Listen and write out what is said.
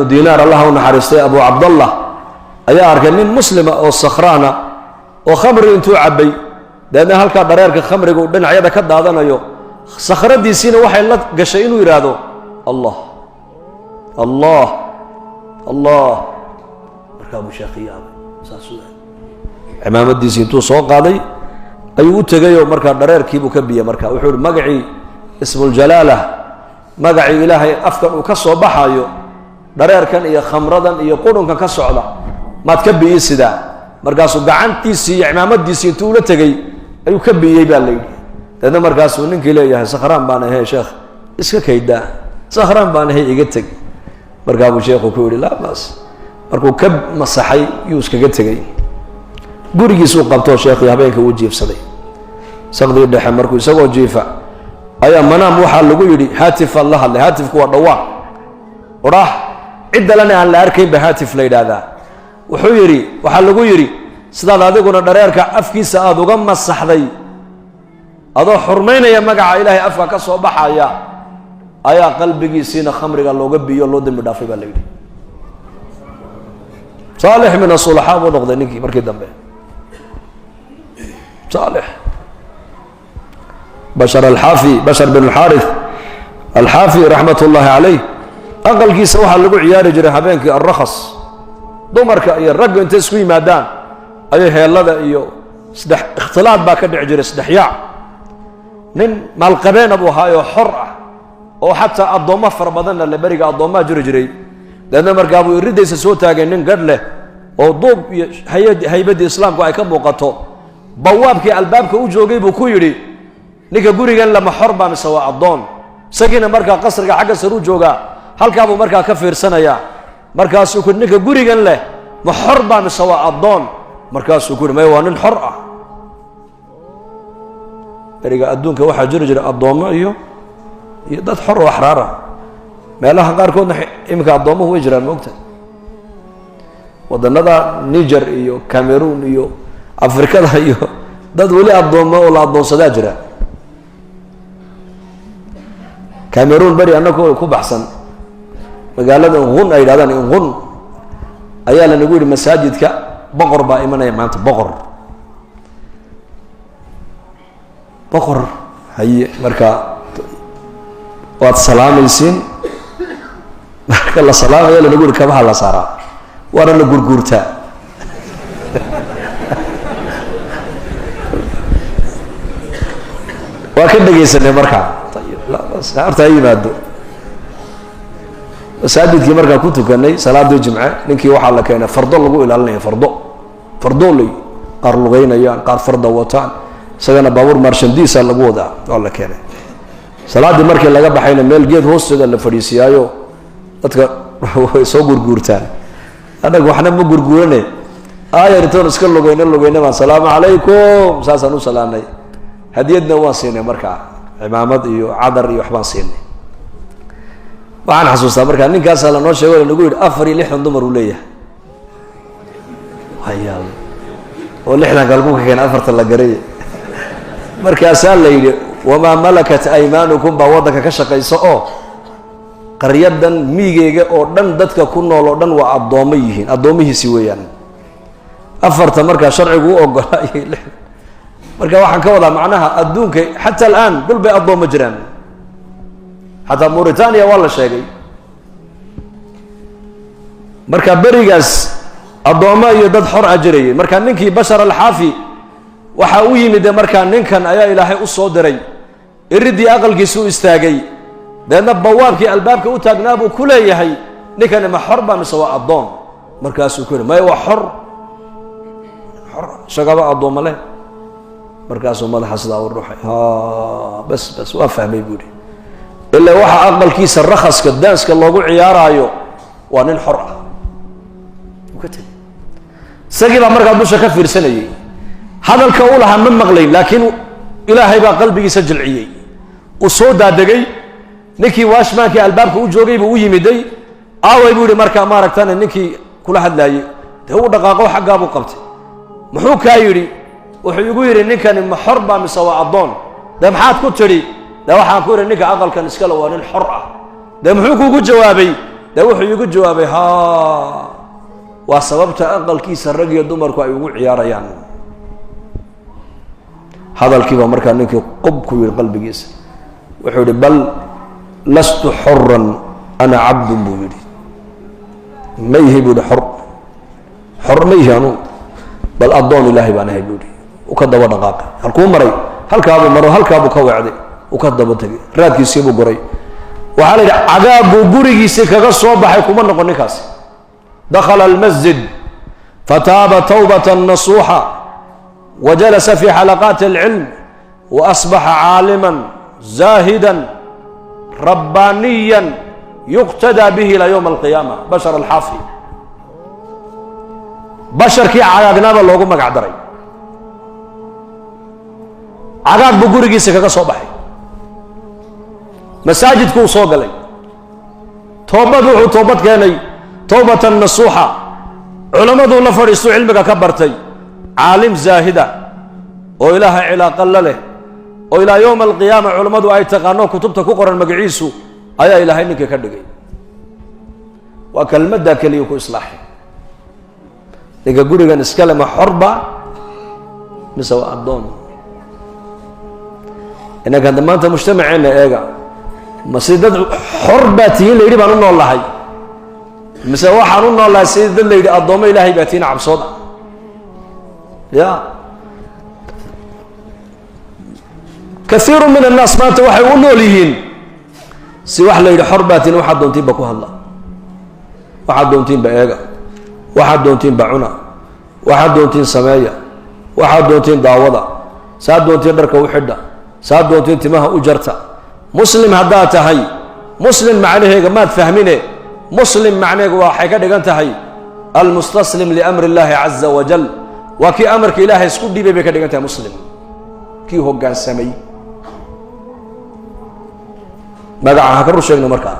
Dinaar, Allah u naxariistay, Abu Cabdallah ayaa arkay nin muslima oo sakhraana oo khamri intuu cabbay, dabeedna halkaa dhareerka khamriga uu dhinacyada ka daadanayo. Sakhradiisiina waxay la gashay inuu yidhaahdo "Allah, Allah, Allah". Markaa buu sheekhi yaabay. Saasuu cimaamadiisii intuu soo qaaday ayuu u tegayoo markaa dhareerkiibuu ka biyey. Marka wuxuu ihi, magacii ismuljalaala, magacii Ilaahay afkan uu ka soo baxayo, dhareerkan iyo khamradan iyo qurunkan ka socda maad ka biyi sidaa? Markaasuu gacantiisii iyo cimaamadiisii intuu ula tegey ayuu ka biyey, baa la yidhi. Deedna markaasuu ninkii leeyahay, "Sakhraan baan ahay, sheekh, iska kaydaa, sakhraan baan ahay, iga teg." Markaa buu sheekhu ku yidhi, "Laa bas." Markuu ka masaxay yuu iskaga tegey, gurigiisuu qabtoo sheekhii habeenkii uu jiifsaday. Saqdii dhexe markuu isagoo jiifa ayaa manaam waxaa lagu yidhi, haatifaad la hadlay. Haatifku waa dhawaaq, odhaah ciddalena aan la arkayn ba haatif la yidhaahdaa. Wuxuu yidhi, waxaa lagu yidhi, sidaad adiguna dhareerka afkiisa aada uga masaxday adoo xurmaynaya magaca Ilaahay afka ka soo baxaya, ayaa qalbigiisiina khamriga looga biyo, loo dembi dhaafay, baa la yidhi. Saalix min asulaxaa buu noqday ninkii markii dambe, saalix. Bashar Alxaafi, Bashar bin Alxaarith Alxaafi, raxmat ullaahi calayh, aqalkiisa waxaa lagu ciyaari jiray habeenkii alrakhas. Dumarka iyo raggu intay isku yimaadaan ayay heellada iyo saddex ikhtilaad baa ka dhici jiray, saddex yaac. Nin maalqabeena buu ahaayoo xor ah oo xataa addoommo fara badanna le, beriga addoommaha jiri jiray. Dabeedna markaa buu iridaysa soo taagay nin gadh leh oo duub iyo haybaddii Islaamku ay ka muuqato. Bawaabkii albaabka u joogay buu ku yidhi, "Ninka gurigan lama xor baa mise waa addoon?" Isagiina markaa qasriga xagga saruu joogaa, halkaabuu markaa ka fiirsanayaa. Markaasuu ku, "Ninka gurigan leh ma xor baa mise waa addoon?" Markaasuu ku yidhi, "Maya, waa nin xor ah." Beriga adduunka waxaa jiri jiray addoommo iyo dad xor oo axraar ah. Meelaha qaarkoodna iminka addoommuhu way jiraan, moogta, waddannada Niger iyo Cameroon iyo Afrikada iyo dad weli addoommo oo la addoonsadaa jira. Cameroon beri annagoo ku baxsan magaalada Nqun ay yidhahdaan, Inqun, ayaa lanagu yidhi masaajidka boqor baa imanaya maanta. Boqor, boqor haye. Marka waad salaamaysiin. Marka la salaamaya, lanagu yihi, kabaha la saaraa, waana la gurguurtaa. Waa ka dhegaysanay markaa. Ayib, la bas, horta ha yimaado. Masaajidkii markaan ku tukanay salaadii Jimce, ninkii waxaa la keenay fardo lagu ilaalinaya, fardo, fardooley, qaar lugeynayaan, qaar farda wataan, isagana baabuur maarshandiisa lagu wadaa waa la keenay. Salaaddii markii laga baxayna meel geed hoosteeda la fadhiisiyaayo, dadka way soo gurguurtaan. Annaga waxna ma gurguurane, aayar intoon iska lugeyno lugeyna baan "Salaamu calaykum" saasaan u salaamnay. Hadiyadna waan siinay markaa, cimaamad iyo cadar iyo waxbaan siinay. Waxaan xasuustaa markaa ninkaasaa lanoo sheego, lanagu yidhi 64 dumar uu leeyahay. Wayaab, oo 60ka halkuu ka keenay? Afarta la garay. Markaasaa la yidhi, "Wamaa malakat aymaanukum" baa waddanka ka shaqaysa oo qaryadan miigeyga oo dhan dadka ku nool oo dhan waa addoommo yihiin, addoomihiisi weeyaan. Afarta markaa sharcigu u ogolaa iyo 60. Marka waxaan ka wadaa macnaha adduunka xataa alaan dhul bay addoommo jiraan, xataa Mauritania waa la sheegay. Marka berigaas addoommo iyo dad xor a jirayay. Marka ninkii Bashar Alxaafi waxaa u yimid de markaa ninkan ayaa Ilaahay u soo diray. Iridii aqalkiisu u istaagay, deedna bawaabkii albaabka u taagnaa buu ku leeyahay, "Ninkani ma xor baa mise waa addoon?" Markaasuu ku yihi, "Maya, waa xor, xor, isagaba addoommo leh." Markaasuu madaxa sidaa u ruuxay. "Ha, bas bas, waa fahmay," buu ihi. Ilaa waxa aqalkiisa rakhaska daanska loogu ciyaaraayo waa nin xor ah. Uu ka tegey. Isagii baa markaa dusha ka fiirsanayay. Hadalka u lahaa ma maqlayn, laakiin Ilaahay baa qalbigiisa jilciyey. Uu soo daadegay, ninkii waashmaankii albaabka u joogay buu u yimiday. "Aaway," buu yihi, "markaa maaragtana ninkii kula hadlaayey?" Dee uu dhaqaaqo, xaggaa buu qabtay. "Muxuu kaa yidhi?" "Wuxuu igu yidhi, ninkani ma xor baa mise waa addoon?" "Dee maxaad ku tidhi?" "Dee waxaan ku yidhi ninka aqalkan iskale waa nin xor ah." "Dee muxuu kuugu jawaabay?" Dee wuxuu iigu jawaabay, haa, waa sababta aqalkiisa rag iyo dumarku ay ugu ciyaarayaan. Hadalkiibaa markaa ninkii qub ku yidhi qalbigiisa. Wuxuu yihi, "Bal lastu xuran, ana cabdun," buu yidhi. "Ma ihi," buu yihi, "xor, xor ma ihi anuu, bal addoon Ilaahay baan ahay," buu yihi. U ka daba dhaqaaqay. Halkuu maray? Halkaabuu maro, halkaabuu ka weecday, uu ka daba tegay, raadkiisiibuu guray. Waxaa la yidhi cagaaguu gurigiisii kaga soo baxay kuma noqon ninkaasi. Dakhala almasjid fataaba tawbata nasuuxa wa jalasa fi xalaqaati alcilm wa asbaxa caaliman zaahidan rabbaaniyan yuqtadaa bihi ilaa yowma alqiyaama. Bashar Alxaafi, basharkii cagaagnaaba loogu magac daray. Cagaag buu gurigiisa kaga soo baxay, masaajidku uu soo galay, toobad wuxuu toobad keenay towbatan nasuuxa, culammaduu la fadhiistuu cilmiga ka bartay, caalim zaahida oo Ilaahay cilaaqa la leh oo ilaa yowma alqiyaama culammadu ay taqaano, kutubta ku qoran magaciisu, ayaa Ilaahay ninkii ka dhigay. Waa kelmaddaa keliya ku islaaxay. Ninka gurigan iskale ma xorba mise waa addoon? Inanka hadda maanta mujtamaceenna eega. Ma si dad xor baa tihiin la yidhi baan u nool lahay, mise waxaan u nool lahay sidii dad la yidhi addoommo Ilaahay baa tihiin, cabsooda? Ya kaiiru min annaas maanta waxay u nool yihiin si wax la yidhi xor baa tihiin, waxaad doontiin ba ku hadla, waxaad doontiin ba eega, waxaad doontiin ba cuna, waxaad doontiin sameeya, waxaad doontiin daawada, saad doontiin dharka u xidha, saad doontiin timaha u jarta. Muslim haddaad tahay, muslim macnaheega maad fahmine. Muslim macnaheega waxay ka dhigan tahay almustaslim liamri illaahi caza wajal. Waa kii amarka Ilaahay isku dhiibay bay ka dhigan tahay muslim, kii hoggaansamay. Magaca ha ka rur sheegno markaa.